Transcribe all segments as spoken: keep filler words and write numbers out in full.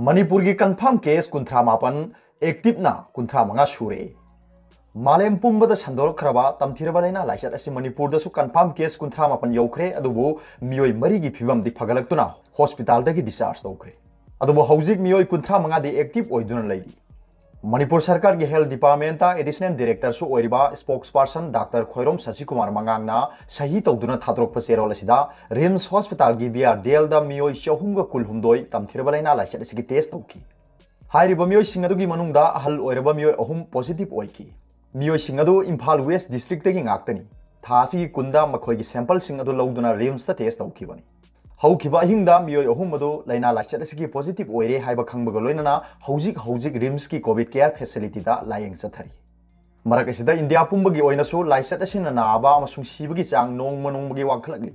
ꯃꯅꯤꯄꯨꯔꯒꯤ confirm case ꯀꯨꯟꯊ꯭ꯔꯥ ꯃꯥꯄꯟ, active ꯅ ꯀꯨꯟꯊ꯭ꯔꯥ ꯃꯉꯥ ꯁꯨꯔꯦ꯫ ꯃꯥꯂꯦꯝ ꯄꯨꯝꯕꯗ ꯁꯟꯗꯣꯔꯛꯈ꯭ꯔꯕ ꯇꯝꯊꯤꯔꯕ ꯂꯥꯏꯅꯥ ꯂꯥꯏꯆꯠ ꯑꯁꯤ ꯃꯅꯤꯄꯨꯔꯗꯁꯨ confirm case ꯀꯨꯟꯊ꯭ꯔꯥ ꯃꯥꯄꯟ ꯌꯧꯈ꯭ꯔꯦ, ꯑꯗꯨꯕꯨ ꯃꯤꯑꯣꯏ ꯃꯔꯤꯒꯤ ꯐꯤꯕꯝꯗꯤ ꯐꯒꯠꯂꯛꯇꯨꯅ hospital ꯗꯒꯤ discharge ꯇꯧꯈ꯭ꯔꯦ꯫ ꯑꯗꯨꯕꯨ ꯍꯧꯖꯤꯛ ꯃꯤꯑꯣꯏ ꯀꯨꯟꯊ꯭ꯔꯥ ꯃꯉꯥꯗꯤ active ꯑꯣꯏꯗꯨꯅ ꯂꯩꯔꯤ꯫ ꯃꯅꯤꯄꯨꯔ ꯁꯔꯀꯥꯔꯒꯤ health department ꯇ additional director ꯁꯨ ꯑꯣꯏꯔꯤꯕ spokesperson ꯗꯥꯛꯇꯔ ꯈꯣꯏꯔꯣꯝ ꯁꯁꯤꯀꯨꯃꯥꯔ ꯃꯉꯥꯡꯅ ꯁꯍꯤ ꯇꯧꯗꯨꯅ ꯊꯥꯗꯣꯔꯛꯄ ꯆꯦꯔꯣꯜ ꯑꯁꯤꯗ, RIMS hospital ꯒꯤ B R D L ꯗ ꯃꯤꯑꯣꯏ ꯆꯍꯨꯝꯒ ꯀꯨꯟꯍꯨꯝꯗꯣꯏ ꯇꯝꯊꯤꯔꯕ ꯂꯥꯏꯅꯥ ꯂꯥꯏꯆꯠ ꯑꯁꯤꯒꯤ test ꯇꯧꯈꯤ꯫ ꯍꯥꯏꯔꯤꯕ ꯃꯤꯑꯣꯏꯁꯤꯡ ꯑꯗꯨꯒꯤ ꯃꯅꯨꯡꯗ ꯑꯍꯜ ꯑꯣꯏꯔꯕ ꯃꯤꯑꯣꯏ ꯑꯍꯨꯝ positive ꯑꯣꯏꯈꯤ꯫ ꯃꯤꯑꯣꯏꯁꯤꯡ ꯑꯗꯨ ꯏꯝꯐꯥꯜ West district ꯇꯒꯤ ꯉꯥꯛꯇꯅꯤ꯫ ꯊꯥ ꯑꯁꯤꯒꯤ ꯀꯨꯟꯗ ꯃꯈꯣꯏꯒꯤ sample ꯁꯤꯡ ꯑꯗꯨ ꯂꯧꯗꯨꯅ RIMS ꯇ test ꯇꯧꯈꯤꯕꯅꯤ꯫ ꯍꯧꯈꯤꯕ ꯑꯍꯤꯡꯗ ꯃꯤꯑꯣꯏ ꯑꯍꯨꯝ ꯑꯗꯨ ꯂꯥꯏꯅꯥ ꯂꯥꯏꯆꯠ ꯑꯁꯤꯒꯤ positive ꯑꯣꯏꯔꯦ ꯍꯥꯏꯕ ꯈꯪꯕꯒ ꯂꯣꯏꯅꯅ ꯍꯧꯖꯤꯛ ꯍꯧꯖꯤꯛ RIMS ꯀꯤ COVID care facility ꯗ ꯂꯥꯌꯦꯡ ꯆꯠꯊꯔꯤ꯫ ꯃꯔꯛ ꯑꯁꯤꯗ ꯏꯟꯗꯤꯌꯥ ꯄꯨꯝꯕꯒꯤ ꯑꯣꯏꯅꯁꯨ ꯂꯥꯏꯆꯠ ꯑꯁꯤꯅ ꯅꯥꯕ ꯑꯃꯁꯨꯡ ꯁꯤꯕꯒꯤ ꯆꯥꯡ ꯅꯣꯡꯃ ꯅꯣꯡꯃꯒꯤ ꯋꯥꯡꯈꯠꯂꯛꯂꯤ꯫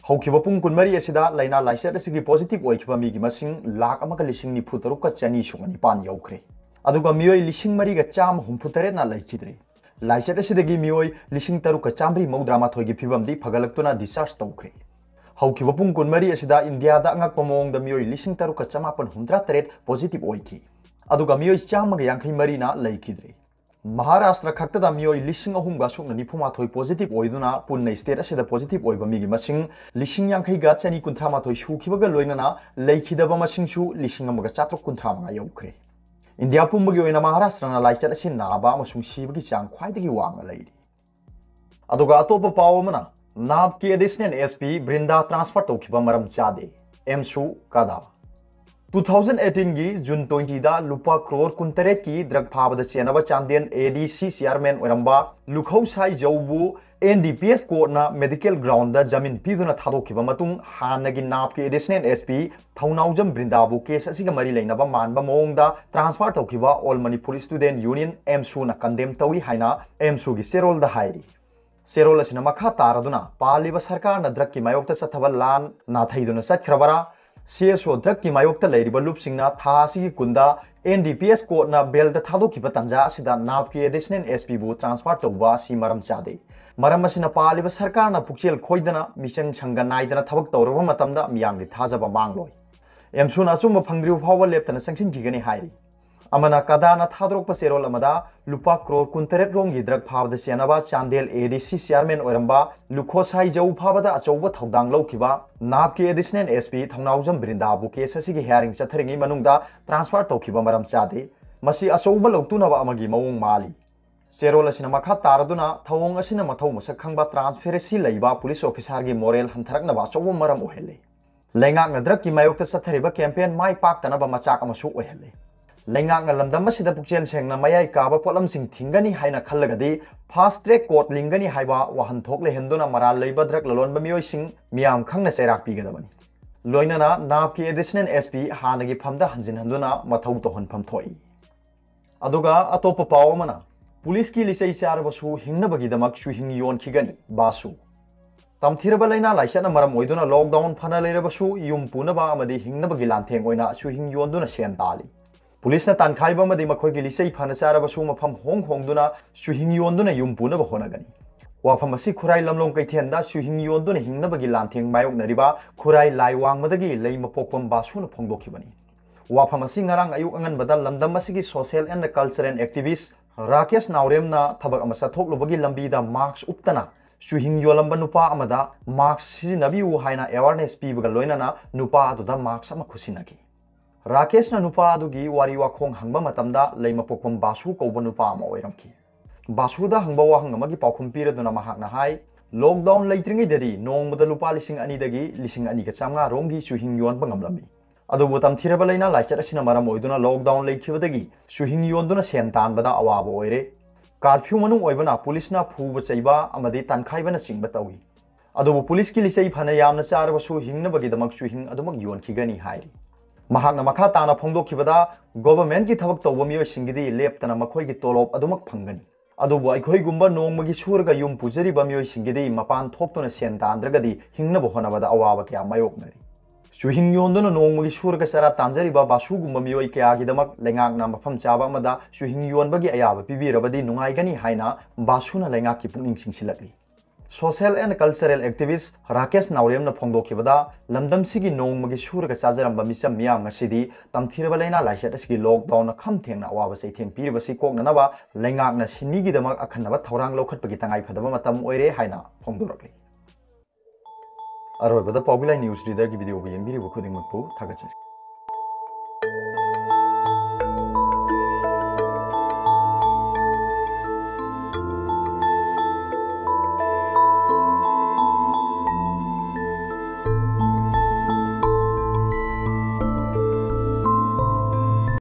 ꯍꯧꯈꯤꯕ ꯄꯨꯡ ꯀꯨꯟꯃꯔꯤ ꯑꯁꯤꯗ ꯂꯥꯏꯅꯥ ꯂꯥꯏꯆꯠ ꯑꯁꯤꯒꯤ positive ꯑꯣꯏꯈꯤꯕ ꯃꯤꯒꯤ ꯃꯁꯤꯡ ꯂꯥꯈ ꯑꯃꯒ ꯂꯤꯁꯤꯡ ꯅꯤꯐꯨ ꯇꯔꯨꯛꯀ ꯆꯅꯤ ꯁꯨꯞꯅ ꯅꯤꯄꯥꯟ ꯌꯧꯈ꯭ꯔꯦ꯫ ꯑꯗꯨꯒ ꯃꯤꯑꯣꯏ ꯂꯤꯁꯤꯡ ꯃꯔꯤꯒ ꯆꯥꯝꯃ ꯍꯨꯝꯐꯨ ꯇꯔꯦꯠꯅ ꯂꯩꯈꯤꯗ꯭ꯔꯦ꯫ ꯂꯥꯏꯆꯠ ꯑꯁꯤꯗꯒꯤ ꯃꯤꯑꯣꯏ ꯂꯤꯁꯤꯡ ꯇꯔꯨꯛꯀ ꯆꯥꯝꯃꯔꯤ ꯃꯧꯗ꯭ꯔꯥ ꯃꯥꯊꯣꯏꯒꯤ ꯐꯤꯕꯝꯗꯤ ꯐꯒꯠꯂꯛꯇꯨꯅ discharge ꯇꯧꯈ꯭ꯔꯦ꯫ ꯍꯧꯈꯤꯕ ꯄꯨꯡ ꯀꯨꯟꯃꯔꯤ ꯑꯁꯤꯗ ꯏꯟꯗꯤꯌꯥꯗ ꯑꯉꯛꯄ ꯃꯑꯣꯡꯗ ꯃꯤꯑꯣꯏ ꯂꯤꯁꯤꯡ ꯇꯔꯨꯛꯀ ꯆꯃꯥꯄꯟ ꯍꯨꯝꯗ꯭ꯔꯥ ꯇꯔꯦꯠ positive ꯑꯣꯏꯈꯤ, ꯑꯗꯨꯒ ꯃꯤꯑꯣꯏ ꯆꯥꯝꯃꯒ ꯌꯥꯡꯈꯩ ꯃꯔꯤꯅ ꯂꯩꯈꯤꯗ꯭ꯔꯦ꯫ ꯃꯍꯥꯔꯥꯁꯇ꯭ꯔ ꯈꯛꯇꯗ ꯃꯤꯑꯣꯏ ꯂꯤꯁꯤꯡ ꯑꯍꯨꯝꯒ ꯁꯨꯞꯅ ꯅꯤꯐꯨ ꯃꯥꯊꯣꯏ positive ꯑꯣꯏꯗꯨꯅ ꯄꯨꯟꯅ state ꯑꯁꯤꯗ positive ꯑꯣꯏꯕ ꯃꯤꯒꯤ ꯃꯁꯤꯡ ꯂꯤꯁꯤꯡ ꯌꯥꯡꯈꯩꯒ ꯆꯅꯤ ꯀꯨꯟꯊ꯭ꯔꯥ ꯃꯥꯊꯣꯏ ꯁꯨꯈꯤꯕꯒ ꯂꯣꯏꯅꯅ ꯂꯩꯈꯤꯗꯕ ꯃꯁꯤꯡꯁꯨ ꯂꯤꯁꯤꯡ ꯑꯃꯒ ꯆꯥꯇ꯭ꯔꯨꯛ ꯀꯨꯟꯊ꯭ꯔꯥ ꯃꯉꯥ ꯌꯧꯈ꯭ꯔꯦ꯫ ꯏꯟꯗꯤꯌꯥ ꯄꯨꯝꯕꯒꯤ ꯑꯣꯏꯅ ꯃꯍꯥꯔꯥꯁꯇ꯭ꯔꯅ ꯂꯥꯏꯆꯠ ꯑꯁꯤ ꯅꯥꯕ ꯑꯃꯁꯨꯡ ꯁꯤꯕꯒꯤ ꯆꯥꯡ ꯈ꯭ꯋꯥꯏꯗꯒꯤ ꯋꯥꯡꯅ ꯂꯩꯔꯤ꯫ ꯑꯗꯨꯒ ꯑꯇꯣꯞꯄ ꯄꯥꯎ ꯑꯃꯅ, NAPCꯀꯤ additional S P ꯕ꯭ꯔꯤꯟꯗꯥ transfer ꯇꯧꯈꯤꯕ ꯃꯔꯝ ꯆꯥꯗꯦ, ꯑꯦꯝꯁꯨ ꯀꯥꯗꯥ꯫ Two thousand eighteenꯒꯤ June twentyꯗ ꯂꯨꯄꯥ ꯀ꯭ꯔꯣꯔ ꯀꯨꯟꯇꯔꯦꯠꯀꯤ drug ꯐꯥꯕꯗ ꯆꯦꯟꯅꯕ Chandel A D C chairman ꯑꯣꯏꯔꯝꯕ ꯂꯨꯈꯧꯁꯥꯏ ꯖꯧꯕꯨ N D P S courtꯅ medical groundꯗ ꯖꯥꯃꯤꯟ ꯄꯤꯗꯨꯅ ꯊꯥꯗꯣꯛꯈꯤꯕ ꯃꯇꯨꯡ, ꯍꯥꯟꯅꯒꯤ NAPCꯀꯤ additional S P ꯊꯧꯅꯥꯎꯖꯝ ꯕ꯭ꯔꯤꯟꯗꯥꯕꯨ case ꯑꯁꯤꯒ ꯃꯔꯤ ꯂꯩꯅꯕ ꯃꯥꯟꯕ ꯃꯑꯣꯡꯗ transfer ꯇꯧꯈꯤꯕ All Manipur Student Union, ꯑꯦꯝꯁꯨꯅ condemn ꯇꯧꯏ ꯍꯥꯏꯅ ꯑꯦꯝꯁꯨꯒꯤ ꯆꯦꯔꯣꯜꯗ ꯍꯥꯏꯔꯤ꯫ ꯆꯦꯔꯣꯜ ꯑꯁꯤꯅ ꯃꯈꯥ ꯇꯥꯔꯗꯨꯅ, ꯄꯥꯜꯂꯤꯕ ꯁꯔꯀꯥꯔꯅ drugꯀꯤ ꯃꯥꯌꯣꯛꯇ ꯆꯠꯊꯕ ꯂꯥꯟ ꯅꯥꯊꯩꯗꯨꯅ ꯆꯠꯈ꯭ꯔꯕꯔꯥ? C S O drugꯀꯤ ꯃꯥꯌꯣꯛꯇ ꯂꯩꯔꯤꯕ ꯂꯨꯞꯁꯤꯡꯅ ꯊꯥ ꯑꯁꯤꯒꯤ ꯀꯨꯟꯗ N D P S courtꯅ bailꯗ ꯊꯥꯗꯣꯛꯈꯤꯕ ꯇꯥꯟꯖꯥ ꯑꯁꯤꯗ NAPCꯀꯤ additional S Pꯕꯨ transfer ꯇꯧꯕ ꯑꯁꯤ ꯃꯔꯝ ꯆꯥꯗꯦ꯫ ꯃꯔꯝ ꯑꯁꯤꯅ ꯄꯥꯜꯂꯤꯕ ꯁꯔꯀꯥꯔꯅ ꯄꯨꯛꯆꯦꯜ ꯈꯣꯏꯗꯅ, ꯃꯤꯆꯪ ꯁꯪꯒ ꯅꯥꯏꯗꯅ ꯊꯕꯛ ꯇꯧꯔꯕ ꯃꯇꯝꯗ ꯃꯤꯌꯥꯝꯒꯤ ꯊꯥꯖꯕ ꯃꯥꯡꯂꯣꯏ꯫ ꯑꯦꯝꯁꯨꯅ ꯑꯆꯨꯝꯕ ꯐꯪꯗ꯭ꯔꯤꯕ ꯐꯥꯎꯕ ꯂꯦꯞꯇꯅ ꯆꯪꯁꯤꯟꯈꯤꯒꯅꯤ ꯍꯥꯏꯔꯤ꯫ ꯑꯃꯅ ꯀꯗꯥꯅ ꯊꯥꯗꯣꯔꯛꯄ ꯆꯦꯔꯣꯜ ꯑꯃꯗ ꯂꯨꯄꯥ ꯀ꯭ꯔꯣꯔ ꯀꯨꯟꯇꯔꯦꯠ ꯔꯣꯝꯒꯤ ꯗ꯭ꯔꯒ ꯐꯥꯕꯗ ꯆꯦꯟꯅꯕ ꯆꯥꯟꯗꯦꯜ ꯑꯦ ꯗꯤ ꯁꯤ ꯆꯤꯌꯥꯔꯃꯦꯟ ꯑꯣꯏꯔꯝꯕ ꯂꯨꯈꯣꯁꯥꯏ ꯖꯧ ꯐꯥꯕꯗ ꯑꯆꯧꯕ ꯊꯧꯗꯥꯡ ꯂꯧꯈꯤꯕ ꯅꯥꯞꯀꯤ ꯑꯦꯗꯤꯁꯅꯦꯜ ꯑꯦꯁ ꯄꯤ ꯊꯧꯅꯥꯎꯖꯝ ꯕ꯭ꯔꯤꯟꯗꯥꯕꯨ ꯀꯦꯁ ꯑꯁꯤꯒꯤ ꯍꯤꯌꯥꯔꯤꯡ ꯆꯠꯊꯔꯤꯉꯩ ꯃꯅꯨꯡꯗ ꯇ꯭ꯔꯥꯟꯁꯐꯔ ꯇꯧꯈꯤꯕ ꯃꯔꯝ ꯆꯥꯗꯦ꯫ ꯃꯁꯤ ꯑꯆꯧꯕ ꯂꯧꯇꯨꯅꯕ ꯑꯃꯒꯤ ꯃꯑꯣꯡ ꯃꯥꯜꯂꯤ꯫ ꯆꯦꯔꯣꯜ ꯑꯁꯤꯅ ꯃꯈꯥ ꯇꯥꯔꯗꯨꯅ ꯊꯧꯑꯣꯡ ꯑꯁꯤꯅ ꯃꯊꯧ ꯃꯁꯛ ꯈꯪꯕ ꯇ꯭ꯔꯥꯟꯁꯄꯦꯔꯦꯟꯁꯤ ꯂꯩꯕ ꯄꯨꯂꯤꯁ ꯑꯣꯐꯤꯁꯥꯔꯒꯤ ꯃꯣꯔꯦꯜ ꯍꯟꯊꯔꯛꯅꯕ ꯑꯆꯧꯕ ꯃꯔꯝ ꯑꯣꯏꯍꯜꯂꯤ꯫ ꯂꯩꯉꯥꯛꯅ ꯗ꯭ꯔꯒꯀꯤ ꯃꯥꯌꯣꯛꯇ ꯆꯠꯊꯔꯤꯕ ꯀꯦꯝꯄꯦꯟ ꯃꯥꯏ ꯄꯥꯛꯇꯅꯕ ꯃꯆꯥꯛ ꯑꯃꯁꯨ ꯑꯣꯏꯍꯜꯂꯤ꯫ ꯂꯩꯉꯥꯛꯅ ꯂꯝꯗꯝ ꯑꯁꯤꯗ ꯄꯨꯛꯆꯦꯜ ꯁꯦꯡꯅ ꯃꯌꯥꯏ ꯀꯥꯕ ꯄꯣꯠꯂꯝꯁꯤꯡ ꯊꯤꯡꯒꯅꯤ ꯍꯥꯏꯅ ꯈꯜꯂꯒꯗꯤ ꯐꯥꯁ ꯇ꯭ꯔꯦꯛ ꯀꯣꯔꯠ ꯂꯤꯡꯒꯅꯤ ꯍꯥꯏꯕ ꯋꯥꯍꯟꯊꯣꯛ ꯂꯩꯍꯟꯗꯨꯅ ꯃꯔꯥꯜ ꯂꯩꯕ ꯗ꯭ꯔꯒ ꯂꯂꯣꯟꯕ ꯃꯤꯑꯣꯏꯁꯤꯡ ꯃꯤꯌꯥꯝ ꯈꯪꯅ ꯆꯩꯔꯥꯛ ꯄꯤꯒꯗꯕꯅꯤ꯫ ꯂꯣꯏꯅꯅ ꯅꯥꯞꯀꯤ ꯑꯦꯗꯤꯁꯅꯦꯜ ꯑꯦꯁ ꯄꯤ ꯍꯥꯟꯅꯒꯤ ꯐꯝꯗ ꯍꯟꯖꯤꯟꯍꯟꯗꯨꯅ ꯃꯊꯧ ꯇꯧꯍꯟꯐꯝ ꯊꯣꯛꯏ꯫ ꯑꯗꯨꯒ ꯑꯇꯣꯞꯄ ꯄꯥꯎ ꯑꯃꯅ, ꯄꯨꯂꯤꯁꯀꯤ ꯂꯤꯆꯩ ꯆꯥꯔꯕꯁꯨ ꯍꯤꯡꯅꯕꯒꯤꯗꯃꯛ ꯆꯨꯍꯤꯡ ꯌꯣꯟꯈꯤꯒꯅꯤ, ꯕꯥꯁꯨ꯫ ꯇꯝꯊꯤꯔꯕ ꯂꯥꯏꯅꯥ ꯂꯥꯏꯆꯠꯅ ꯃꯔꯝ ꯑꯣꯏꯗꯨꯅ ꯂꯣꯛꯗꯥꯎꯟ ꯐꯅ ꯂꯩꯔꯕꯁꯨ ꯌꯨꯝ ꯄꯨꯅꯕ ꯑꯃꯗꯤ ꯍꯤꯡꯅꯕꯒꯤ ꯂꯥꯟꯊꯦꯡ ꯑꯣꯏꯅ ꯆꯨꯍꯤꯡ ꯌꯣꯟꯗꯨꯅ ꯁꯦꯟ ꯇꯥꯜꯂꯤ꯫ ꯄꯨꯂꯤꯁꯅ ꯇꯥꯟꯈꯥꯏꯕ ꯑꯃꯗꯤ ꯃꯈꯣꯏꯒꯤ ꯂꯤꯆꯩ ꯐꯅ ꯆꯥꯔꯕꯁꯨ ꯃꯐꯝ ꯍꯣꯡ ꯍꯣꯡꯗꯨꯅ ꯆꯨꯍꯤꯡ ꯌꯣꯟꯗꯨꯅ ꯌꯨꯝ ꯄꯨꯅꯕ ꯍꯣꯠꯅꯒꯅꯤ꯫ ꯋꯥꯐꯝ ꯑꯁꯤ ꯈꯨꯔꯥꯏ ꯂꯝꯂꯣꯡ ꯀꯩꯊꯦꯜꯗ ꯆꯨꯍꯤꯡ ꯌꯣꯟꯗꯨꯅ ꯍꯤꯡꯅꯕꯒꯤ ꯂꯥꯟꯊꯦꯡ ꯃꯥꯌꯣꯛꯅꯔꯤꯕ ꯈꯨꯔꯥꯏ ꯂꯥꯏꯋꯥꯡꯃꯗꯒꯤ ꯂꯩꯃꯄꯣꯛꯄꯝ ꯕꯥꯁꯨꯅ ꯐꯣꯡꯗꯣꯛꯈꯤꯕꯅꯤ꯫ ꯋꯥꯐꯝ ꯑꯁꯤ ꯉꯔꯥꯡ ꯑꯌꯨꯛ ꯑꯉꯟꯕꯗ ꯂꯝꯗꯝ ꯑꯁꯤꯒꯤ social and cultural activist Rakesh ꯅꯥꯎꯔꯦꯝꯅ ꯊꯕꯛ ꯑꯃ ꯆꯠꯊꯣꯛꯂꯨꯕꯒꯤ ꯂꯝꯕꯤꯗ ꯃꯥꯛꯁ ꯎꯞꯇꯅ ꯆꯨꯍꯤꯡ ꯌꯣꯜꯂꯝꯕ ꯅꯨꯄꯥ ꯑꯃꯗ ꯃꯥꯛꯁ ꯁꯤꯖꯤꯟꯅꯕꯤꯌꯨ ꯍꯥꯏꯅ awareness ꯄꯤꯕꯒ ꯂꯣꯏꯅꯅ ꯅꯨꯄꯥ ꯑꯗꯨꯗ ꯃꯥꯛꯁ ꯑꯃ ꯈꯨꯠꯁꯤꯟꯅꯈꯤ꯫ ꯔꯥꯀꯦꯁꯅ ꯅꯨꯄꯥ ꯑꯗꯨꯒꯤ ꯋꯥꯔꯤ ꯋꯥꯈꯣꯡ ꯍꯪꯕ ꯃꯇꯝꯗ ꯂꯩꯃꯄꯣꯛꯄꯝ ꯕꯥꯁꯨ ꯀꯧꯕ ꯅꯨꯄꯥ ꯑꯃ ꯑꯣꯏꯔꯝꯈꯤ꯫ ꯕꯥꯁꯨꯗ ꯍꯪꯕ ꯋꯥꯍꯪ ꯑꯃꯒꯤ ꯄꯥꯎꯈꯨꯝ ꯄꯤꯔꯗꯨꯅ ꯃꯍꯥꯛꯅ ꯍꯥꯏ, "ꯂꯣꯛꯗꯥꯎꯟ ꯂꯩꯇ꯭ꯔꯤꯉꯩꯗꯗꯤ ꯅꯣꯡꯃꯗ ꯂꯨꯄꯥ ꯂꯤꯁꯤꯡ ꯑꯅꯤꯗꯒꯤ ꯂꯤꯁꯤꯡ ꯑꯅꯤꯒ ꯆꯥꯝꯃꯉꯥ ꯔꯣꯝꯒꯤ ꯆꯨꯍꯤꯡ ꯌꯣꯟꯕ ꯉꯝꯂꯝꯃꯤ꯫ ꯑꯗꯨꯕꯨ ꯇꯝꯊꯤꯔꯕ ꯂꯥꯏꯅꯥ ꯂꯥꯏꯆꯠ ꯑꯁꯤꯅ ꯃꯔꯝ ꯑꯣꯏꯗꯨꯅ ꯂꯣꯛꯗꯥꯎꯟ ꯂꯩꯈꯤꯕꯗꯒꯤ ꯆꯨꯍꯤꯡ ꯌꯣꯟꯗꯨꯅ ꯁꯦꯟ ꯇꯥꯟꯕꯗ ꯑꯋꯥꯕ ꯑꯣꯏꯔꯦ꯫ ꯀꯥꯔꯐ꯭ꯌꯨ ꯃꯅꯨꯡ ꯑꯣꯏꯕꯅ ꯄꯨꯂꯤꯁꯅ ꯐꯨꯕ ꯆꯩꯕ ꯑꯃꯗꯤ ꯇꯥꯟꯈꯥꯏꯕꯅꯆꯤꯡꯕ ꯇꯧꯏ꯫ ꯑꯗꯨꯕꯨ ꯄꯨꯂꯤꯁꯀꯤ ꯂꯤꯆꯩ ꯐꯅ ꯌꯥꯝꯅ ꯆꯥꯔꯕꯁꯨ ꯍꯤꯡꯅꯕꯒꯤꯗꯃꯛ ꯆꯨꯍꯤꯡ ꯑꯗꯨꯃꯛ ꯌꯣꯟꯈꯤꯒꯅꯤ" ꯍꯥꯏꯔꯤ꯫ ꯃꯍꯥꯛꯅ ꯃꯈꯥ ꯇꯥꯅ ꯐꯣꯡꯗꯣꯛꯈꯤꯕꯗ, "ꯒꯣꯚꯔꯟꯃꯦꯟꯠꯀꯤ ꯊꯕꯛ ꯇꯧꯕ ꯃꯤꯑꯣꯏꯁꯤꯡꯒꯤꯗꯤ ꯂꯦꯞꯇꯅ ꯃꯈꯣꯏꯒꯤ ꯇꯣꯂꯣꯞ ꯑꯗꯨꯃꯛ ꯐꯪꯒꯅꯤ꯫ ꯑꯗꯨꯕꯨ ꯑꯩꯈꯣꯏꯒꯨꯝꯕ ꯅꯣꯡꯃꯒꯤ ꯁꯨꯔꯒ ꯌꯨꯝ ꯄꯨꯖꯔꯤꯕ ꯃꯤꯑꯣꯏꯁꯤꯡꯒꯤꯗꯤ ꯃꯄꯥꯟ ꯊꯣꯛꯇꯨꯅ ꯁꯦꯟ ꯇꯥꯟꯗ꯭ꯔꯒꯗꯤ ꯍꯤꯡꯅꯕ ꯍꯣꯠꯅꯕꯗ ꯑꯋꯥꯕ ꯀꯌꯥ ꯃꯥꯌꯣꯛꯅꯔꯤ꯫ ꯆꯨꯍꯤꯡ ꯌꯣꯟꯗꯨꯅ ꯅꯣꯡꯃꯒꯤ ꯁꯨꯔꯒ ꯆꯔꯥ ꯇꯥꯟꯖꯔꯤꯕ ꯕꯥꯁꯨꯒꯨꯝꯕ ꯃꯤꯑꯣꯏ ꯀꯌꯥꯒꯤꯗꯃꯛ ꯂꯩꯉꯥꯛꯅ ꯃꯐꯝ ꯆꯥꯕ ꯑꯃꯗ ꯆꯨꯍꯤꯡ ꯌꯣꯟꯕꯒꯤ ꯑꯌꯥꯕ ꯄꯤꯕꯤꯔꯕꯗꯤ ꯅꯨꯡꯉꯥꯏꯒꯅꯤ" ꯍꯥꯏꯅ ꯕꯥꯁꯨꯅ ꯂꯩꯉꯥꯛꯀꯤ ꯄꯨꯛꯅꯤꯡ ꯆꯤꯡꯁꯤꯜꯂꯛꯂꯤ꯫ Social and cultural activist Rakesh ꯅꯥꯎꯔꯦꯝꯅ ꯐꯣꯡꯗꯣꯛꯈꯤꯕꯗ, ꯂꯝꯗꯝꯁꯤꯒꯤ ꯅꯣꯡꯃꯒꯤ ꯁꯨꯔꯒ ꯆꯥꯖꯔꯝꯕ ꯃꯤꯆꯝ ꯃꯤꯌꯥꯝ ꯉꯁꯤꯗꯤ ꯇꯝꯊꯤꯔꯕ ꯂꯥꯏꯅꯥ ꯂꯥꯏꯆꯠ ꯑꯁꯤꯒꯤ lockdownꯅ ꯈꯝ ꯊꯦꯡꯅ ꯑꯋꯥꯕ ꯆꯩꯊꯦꯡ ꯄꯤꯔꯤꯕꯁꯤ ꯀꯣꯛꯅꯅꯕ ꯂꯩꯉꯥꯛꯅ ꯁꯤꯟꯃꯤꯒꯤꯗꯃꯛ ꯑꯈꯟꯅꯕ ꯊꯧꯔꯥꯡ ꯂꯧꯈꯠꯄꯒꯤ ꯇꯉꯥꯏꯐꯗꯕ ꯃꯇꯝ ꯑꯣꯏꯔꯦ ꯍꯥꯏꯅ ꯐꯣꯡꯗꯣꯔꯛꯂꯤ꯫ ꯑꯔꯣꯏꯕꯗ ꯄꯥꯎꯕꯤ ꯂꯥꯏ news readerꯒꯤ videoꯕꯨ ꯌꯦꯡꯕꯤꯔꯤꯕ ꯈꯨꯗꯤꯡꯃꯛꯄꯨ ꯊꯥꯒꯠꯆꯔꯤ꯫